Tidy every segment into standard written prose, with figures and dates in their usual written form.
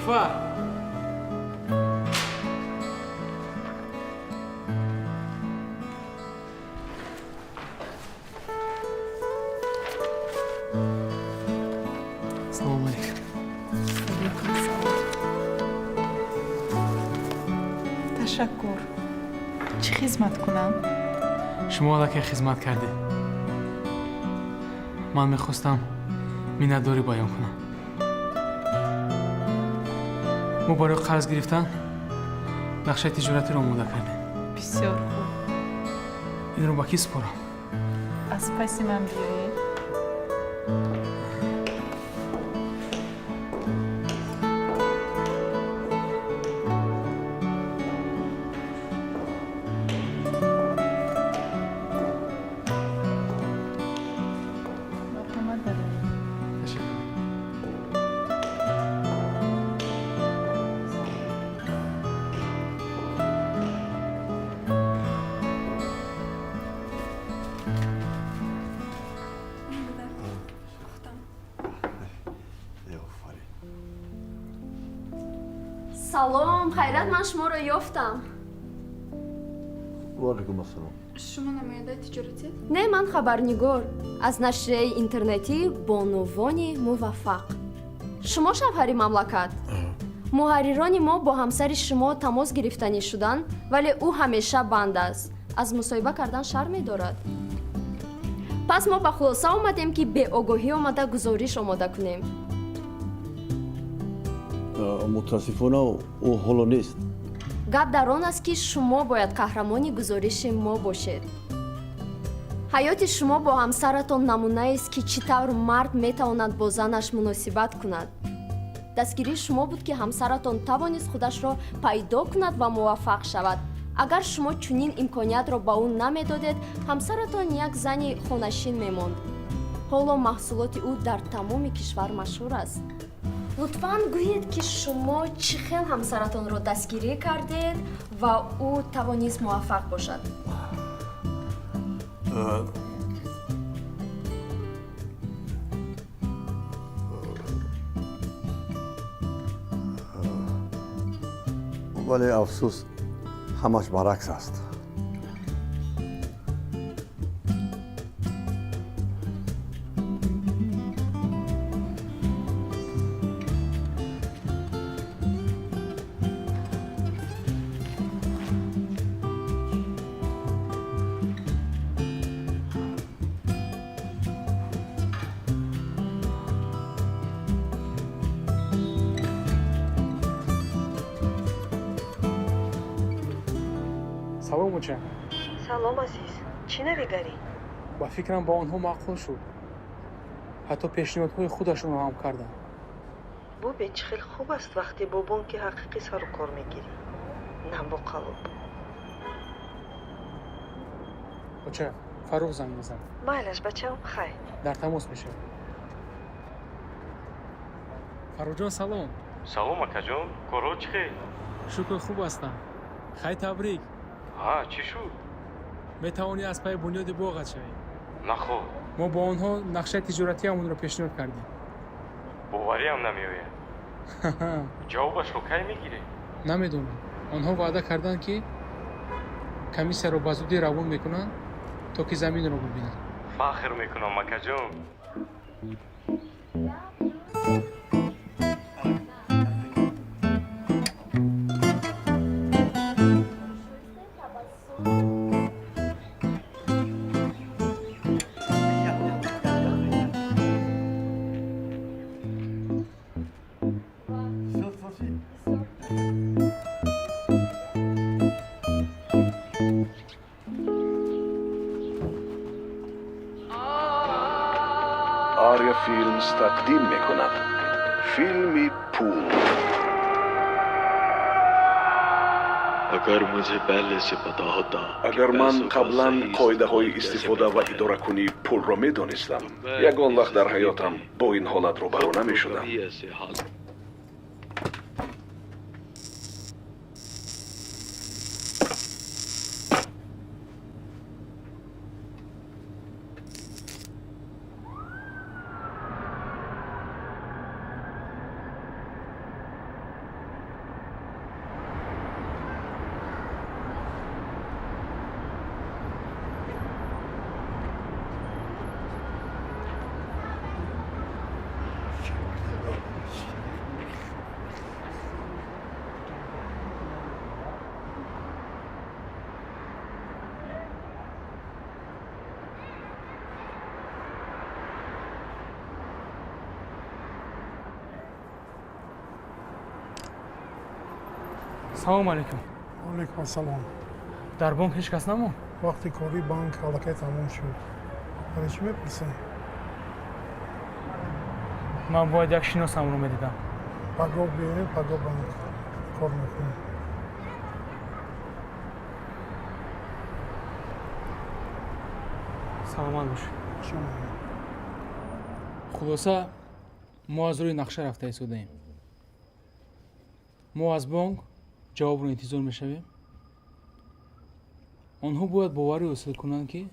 Нилуфар! Салому алейкум. Алейкум салом. Ташаккур. Чӣ хизмат кунам? Шумо аллакай хизмат кардед. Ман мехостам миннатдорӣ баён кунам. Мо барои қарз гирифтан нақшаи тиҷоратиро омода кардем. Бисёр хуб. Инро ба кӣ супорам? Аз паси ман биёед. Марҳамат, дароед. Ташаккур. Офарин. Салом, хайрат, ман шуморо ёфтам. Ваалайкум ассалом. Шумо намояндаи тиҷоратед? Не, ман хабарнигор аз нашрияи интернетӣ «Бонувони муваффақ». Шумо шавҳари мамлакат? Муҳаррирони мо бо ҳамсари шумо тамос гирифтанӣ шуданд, вале ӯ ҳамеша банд аст, аз мусоҳиба кардан шарм медорад. Пас мо ба хулоса омадем, ки беогоҳӣ омада гузориш омода кунем. Мутаассифона, ӯ ҳоло нест. Гап дар он аст, ки шумо бояд қаҳрамони гузориши мо бошед. Ҳаёти шумо бо ҳамсаратон намунаест, ки чӣ тавр мард метавонад бо занаш муносибат кунад. Дастгирии шумо буд, ки ҳамсаратон тавонист худашро пайдо кунад ва муваффақ шавад. Агар шумо чунин имкониятро ба ӯ намедодед, ҳамсаратон як зани хонашин мемонд. Ҳоло маҳсулоти ӯ дар тамоми кишвар машҳур аст. Лутфан гӯед, ки шумо чӣ хел ҳамсаратонро дастгирӣ кардед ва ӯ тавонист муваффақ бошад. Вале афсӯс, ҳамаш баръакс аст. Салом, оча. Салом, азиз. Чӣ навигарӣ? Ба фикрам, ба онҳо маъқул шуд, ҳатто пешниҳодҳои худашонро ҳам карданд. Бубин, чӣ хел хуб аст, вақте бо бонки ҳақиқӣ сару кор мегирӣ, на бо қаллоб. Оча, Фаррух занг мезанад. Майлаш, бачаам, хай. Дар тамос мешавем. Фаррухҷон, салом. Салом, акаҷон, корҳо чӣ хел? Шукр, хуб ҳастам. Хай, табрик. Ҳа, чӣ шуд? Метавонӣ аз пайи бунёди боғат шавӣ. Наход? Мо бо онҳо нақшаи тиҷоратиамонро пешниҳод кардем. Бовариам намеояд. Ҷавобашро кай мегиред? Намедонам. Онҳо ваъда карданд, ки комиссияро ба зудӣ равон мекунанд, то ки заминро бибинанд. Фахр мекунам, акаҷон. Ария Филмс тақдим мекунад филми «Пул». Агар муҷе пеҳле се пата ҳота, Агар ман қаблан қоидаҳои истифода ва идоракунии пулро медонистам, ягон вақт дар ҳаётам бо ин ҳолат рӯбарӯ намешудам. Кабhi ऐсе हाल Салом алейкум. Алейкум ассалом. Дар бонк ҳеҷ кас намонд? Вақти кори банк аллакай тамом шуд. Барои чӣ мепурсем? Ман бояд як шиносамро медидам. Пагоҳ биёем, пагоҳ банк кор мекунем. Саломат бошед. Хулоса, мо аз рӯи нақша рафта истодаем. Мо аз бонк ҷавобро интизор мешавем. Онҳо бояд боварӣ ҳосил кунанд, ки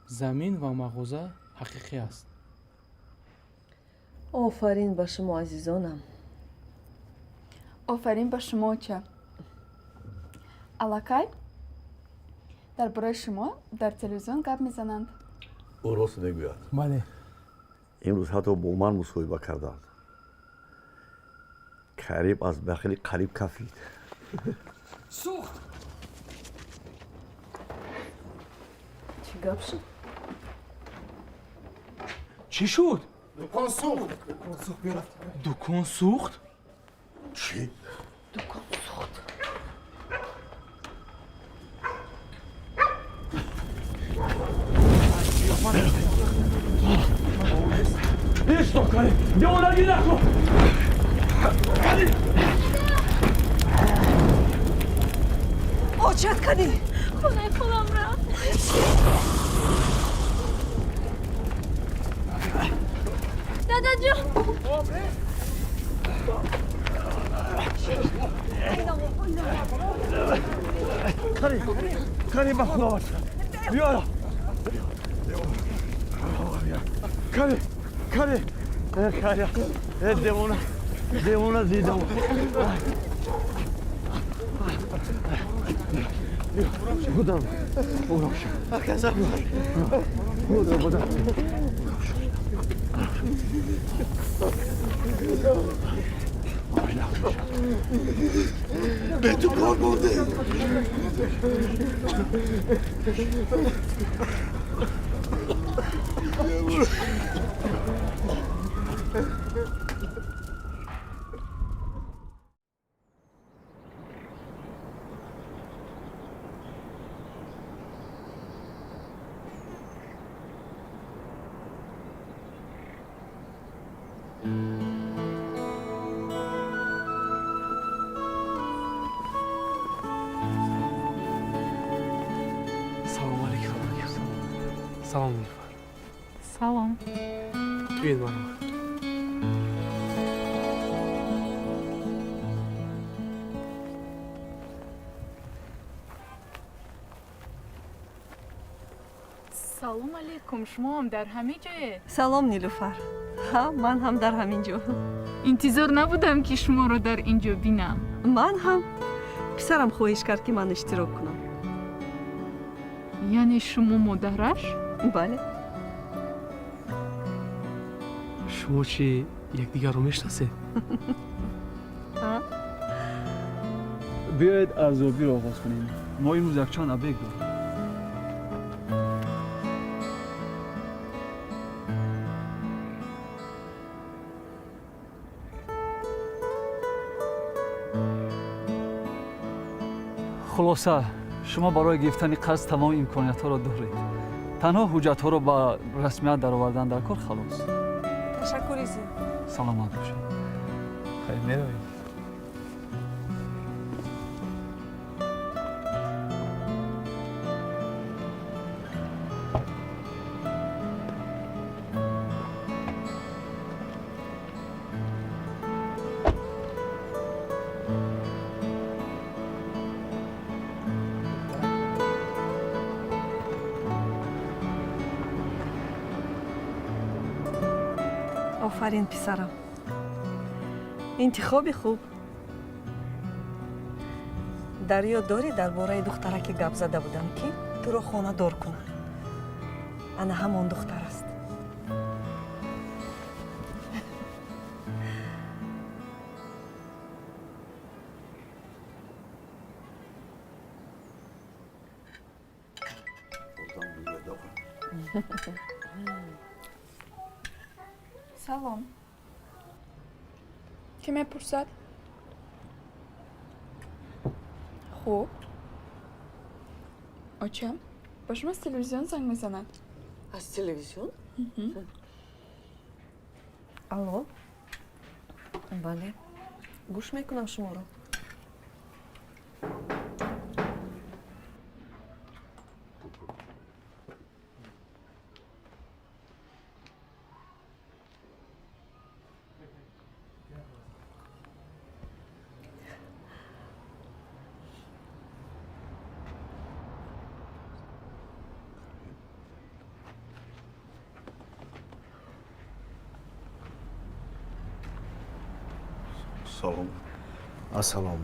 замин ва мағоза ҳақиқӣ аст. Офарин ба шумо, азизонам. Офарин ба шумо, оча. Аллакай дар бораи шумо дар телевизион гап мезананд. Ӯ рост мегӯяд. Бале. Имрӯз ҳатто бо ман мусоҳиба карданд. Қариб аз бахили қариб кафид. Сӯхт! Чӣ гап шуд? Чӣ шуд? Дукон сӯхт. Дукон сӯхт? Чӣ? Дукон сӯхт. Исто, Карим! Девонагӣ накун! Карим! Очат кардӣ? Хонаи холам рафт. Дадаҷон! Карим! Карим, ба худо бача! Биёра! Карим! Карим! Карим! Девона! Девона дидам! Будам! Будам, будам! Бе ту кор бурдӣ! Салом алейкум. Салом, Нилуфар. Салом. Биёед, марҳамат. Салом алейкум. Шумоам дар ҳамин ҷое? Салом, Нилуфар. Ҳа, ман ҳам дар ҳамин ҷо. Интизор набудам, ки шуморо дар ин ҷо бинам. Ман ҳам. Писарам хоҳиш кард, ки ман иштирок кунам. Яъне шумо модараш? Бале. Шумо чӣ, якдигарро мешинасед? Биёед, арзёбиро оғоз кунем. Мо имрӯз якчанд объект дорем. Хулоса, шумо барои гирифтани қарз тамоми имкониятҳоро доред. Танҳо ҳуҷҷатҳоро ба расмият даровардан дар кор, халос. Ташаккури зиёд. Саломат бошед. Хайр, меравем. Офарин, писарам. Интихоби хуб. Дар ёд дорӣ, дар бораи духтараке гап зада будам, ки туро хонадор кунад? Ана ҳамон духтар аст. Салом. Кӣ мепурсад? Хуб. Оча, ба шумо аз телевизион занг мезанад. Аз телевизион? Алло, бале, гӯш мекунам шуморо. Салом. Ассалом.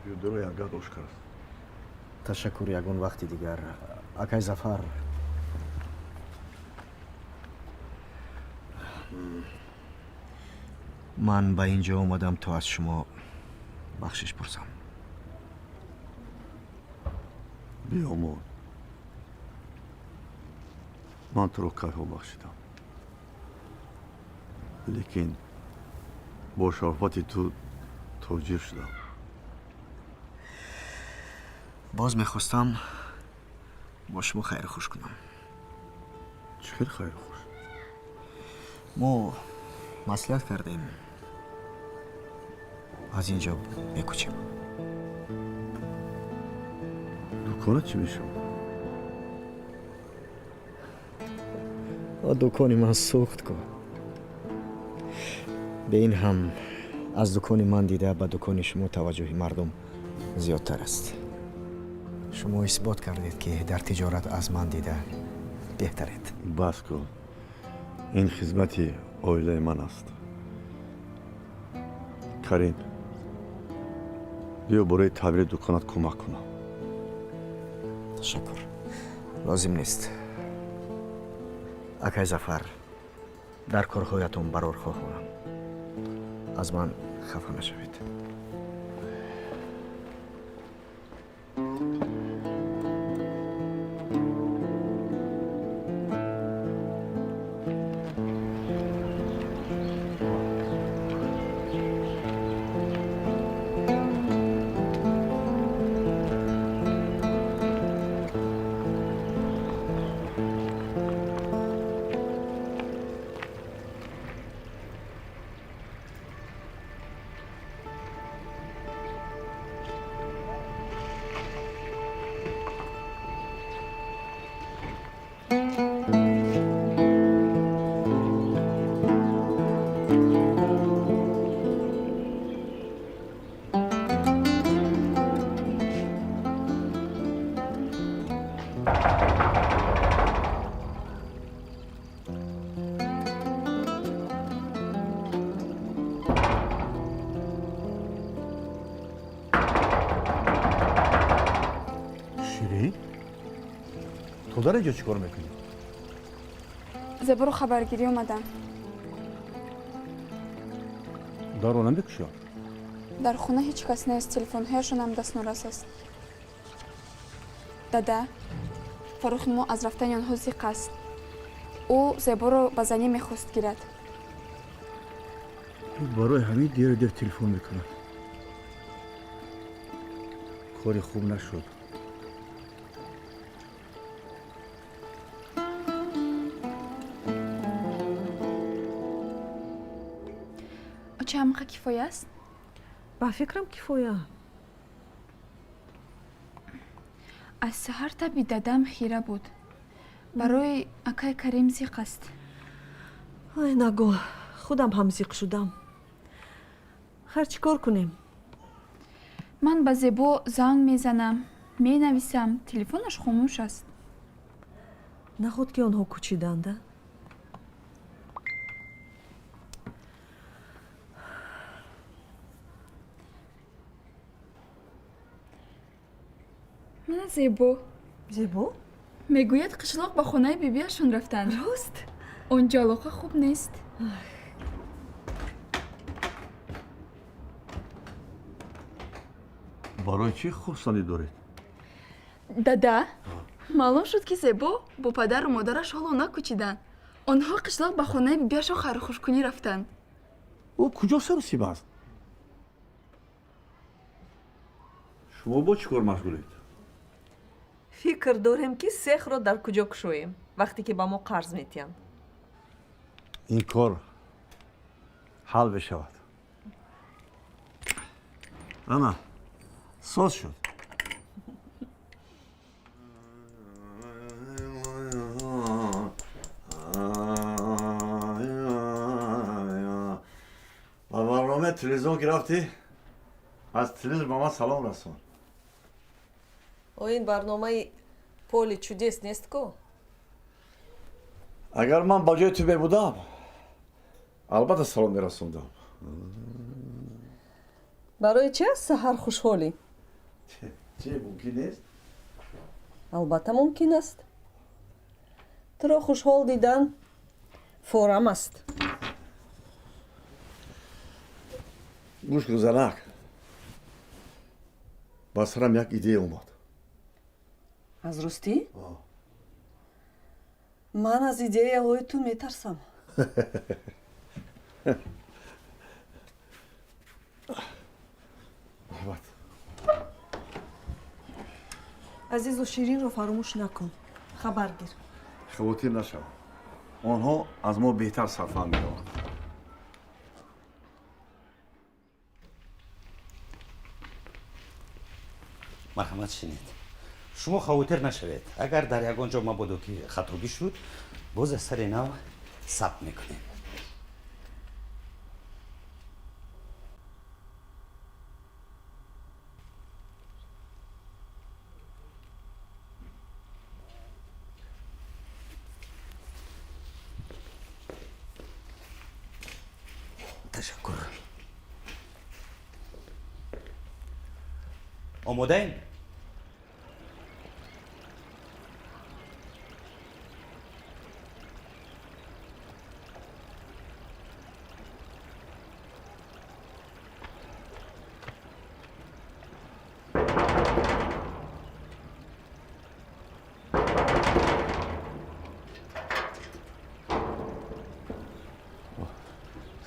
Юдро ягат ош кард. Ташаккур, ягон вақти дигар. Акай Зафар, ман ба ин ҷо омадам, то аз шумо бахшиш пурсам. Биёмон, ман туро кайҳо бахшидам, лекин бо шарофати ту тоҷир шудам. Боз мехостам бо шумо хайру хуш кунам. Чӣ хел хайру хуш? Мо маслиҳат кардем, аз ин ҷо мекӯчем. Дукона чӣ мешавад? Дукони ман сӯхт ку. Бе ин ҳам аз дукони ман дида ба дукони шумо таваҷҷӯҳи мардум зиёдтар аст. Шумо исбот кардед, ки дар тиҷорат аз ман дида беҳтаред. Бас кун, ин хизмати оилаи ман аст. Карим, биё, бораи таъмири дуконат кӯмак кунам. Ташаккур, лозим нест. Акай Зафар, дар корҳоятон барор хоҳонам. Аз ман хафа нашавед. Ширин, ту дар инҷо чӣ кор мекунӣ? Зеборо хабаргирӣ омадам. Дарро намекушод? Дар хона ҳеҷ кас нест, телефонҳояшонам дастнорас аст. Дада, Фаррухи мо аз рафтани онҳо зиқ аст. Ӯ Зеборо ба занӣ мехост гирад. Барои ҳамин деру дер телефон мекунад. Кори хуб нашуд. Оча, ҳамақа кифоя аст? Ба фикрам, кифоя. Аз саҳар таби дадам хира буд. Барои акай Карим зиқ аст. Ай, нагӯ, худам ҳам зиқ шудам. Хайр, чӣ кор кунем? Ман ба Зебо занг мезанам, менависам, телефонаш хомӯш аст. Наход ки онҳо кӯчиданда? Мана Зебо. Зебо? Мегӯяд, қишлоқ ба хонаи бибиашон рафтанд. Рост? Он ҷо алоқа хуб нест. Барои чӣ хурсандӣ доред? Дада, маълум шуд, ки Зебо бо падару модараш ҳоло накӯчиданд. Онҳо қишлоқ ба хонаи бибиашон хайрухушкунӣ рафтанд. Ӯ куҷо сарусиба аст? Шумо бо чӣ кор машғулед? Фикр дорем, ки сехро дар куҷо кушоем, вақте ки ба мо қарз метиҳанд. Ин кор ҳал мешавад. Ана, соз шуд. Ба барномаи телевизион ки рафтӣ, аз телевизор ба ман салом расон. О, ин барномаи «Поле чудес» нест ку? Агар ман ба ҷои ту мебудам, албатта салом мерасондам. Барои чи аз саҳар хушҳолӣ? Че, мумкин нест? Албатта, мумкин аст. Туро хушҳол дидан форам аст. Гӯш кун, занак, ба сарам як идея омад. Аз ростӣ? Ман аз идеяҳои ту метарсам. Марҳамат. Азизу Ширинро фаромӯш накун, хабар гир. Хавотир нашав, онҳо аз мо беҳтар сарфаҳм меёбанд. Марҳамат, шинед. Шумо хавотир нашавед, агар дар ягон ҷо мабодо ки хатогӣ шуд, боз аз сари нав сабт мекунем. Ташаккур. Омодаем?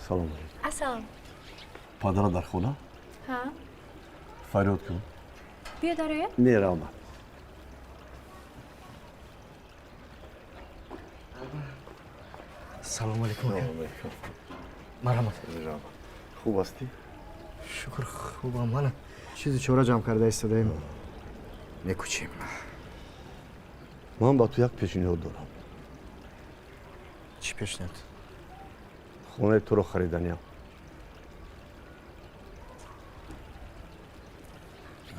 Салом алейкум. Ассалом. Падара дар хона? Ҳа. Фарёд кун. Биё, дароя. Не, раҳмат. Салому алейкум. Салому алейкум. Марҳамат. Раҳмат. Хуб ҳастӣ? Шукр, хубам. Мана, чизи чора ҷамъ карда истодаем, мекӯчем. Ман ба ту як пешниҳод дорам. Чӣ пешниҳод? Хонаи туро хариданиям.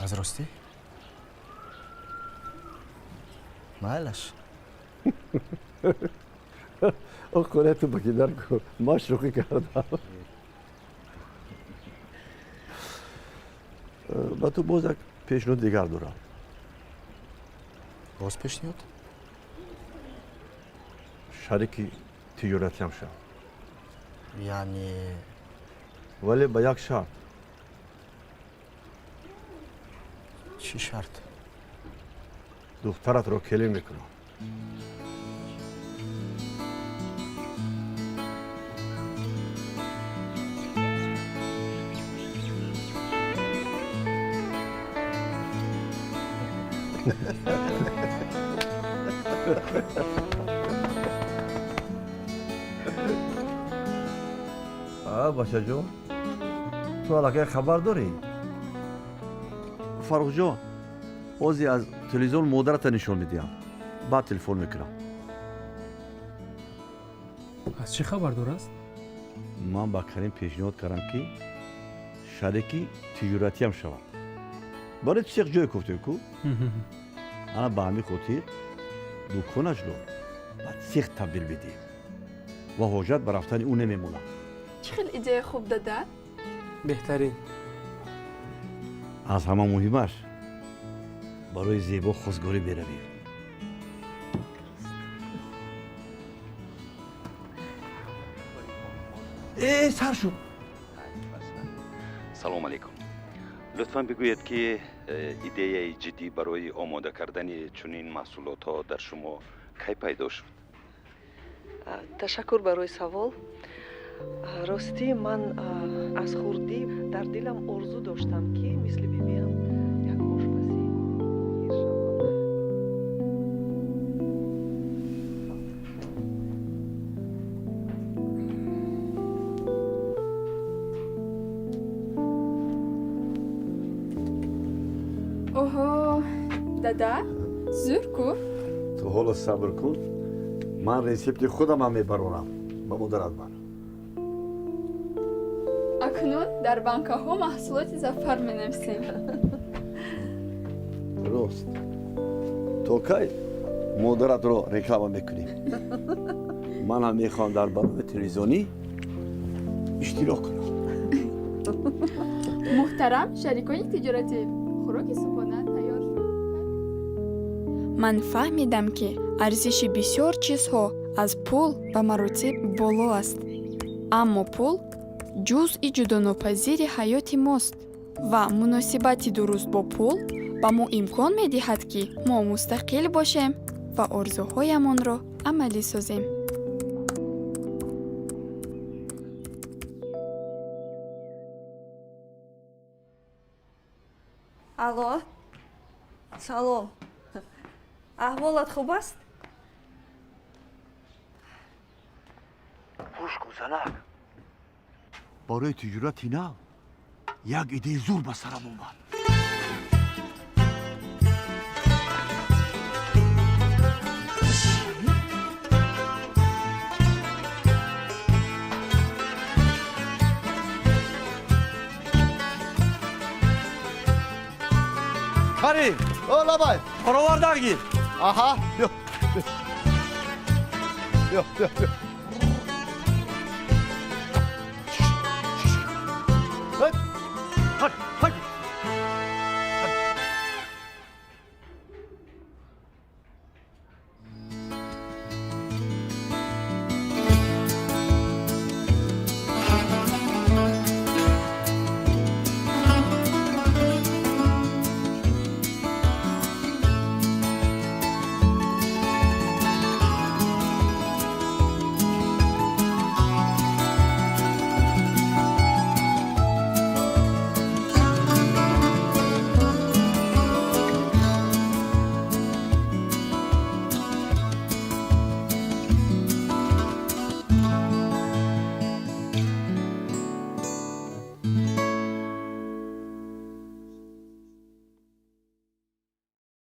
Аз ростӣ? Майлаш. О, хонаи ту ба ки дар кун, ман шӯхӣ кардам. Ба ту боз як пешниҳоди дигар дорам. Боз пешниҳод? Шарики тиҷоратиам шав. Яъне? Вале ба як шарт. Чӣ шарт? Духтаратро келин мекунам. Бачаҷон, ту аллакай хабар дорӣ? Фаррухҷон, озе аз телевизион модарата нишон медиҳам, баъд телефон мекунам. Аз чӣ хабар дораст? Ман ба Карим пешниҳод кардам, ки шарики тиҷоратиам шавад. Барои цех ҷое кофтем ку. Ана, ба ҳамин хотир дуконашро ба цех табдил бидиҳем ва ҳоҷат ба рафтани ӯ намемонад. Чӣ хел идеяи хуб, дада! Беҳтарин. Аз ҳама муҳимаш, барои Зебо хостгорӣ беравем. Э, сар шуд. Салом алейкум. Лутфан бигӯед, ки идеяи ҷиддӣ барои омода кардани чунин маҳсулотҳо дар шумо кай пайдо шуд? Ташаккур барои савол. Ростӣ, ман аз хурдӣ дар дилам орзу доштам, ки мисли бибиам як Оҳо, дада, зӯр ку. Ту ҳоло сабр кун, ман рецепти худамам мебарорам ба модарат бар. Акнун дар банкаҳо маҳсулоти Зафар менависем. Рост, то кай модаратро реклама мекунӣ? Ман ҳам мехоҳам дар барномаи телевизионӣ иштирок кунам. Муҳтарам шарикони тиҷоратӣ, хӯроки субҳона тайёр шуд. Ман фаҳмидам, ки арзиши бисёр чизҳо аз пул ба маротиб боло аст, аммо пул ҷузъи ҷудонопазири ҳаёти мост ва муносибати дуруст бо пул ба мо имкон медиҳад, ки мо мустақил бошем ва орзуҳоямонро амалӣ созем. Алло, салом, аҳволат хуб аст? Гӯш кун, занак, барои тиҷорати нав як идеяи зур ба сарам омад. Карим, о, лабай, паровардан гир. Аҳа, бё, бё, бё, бё.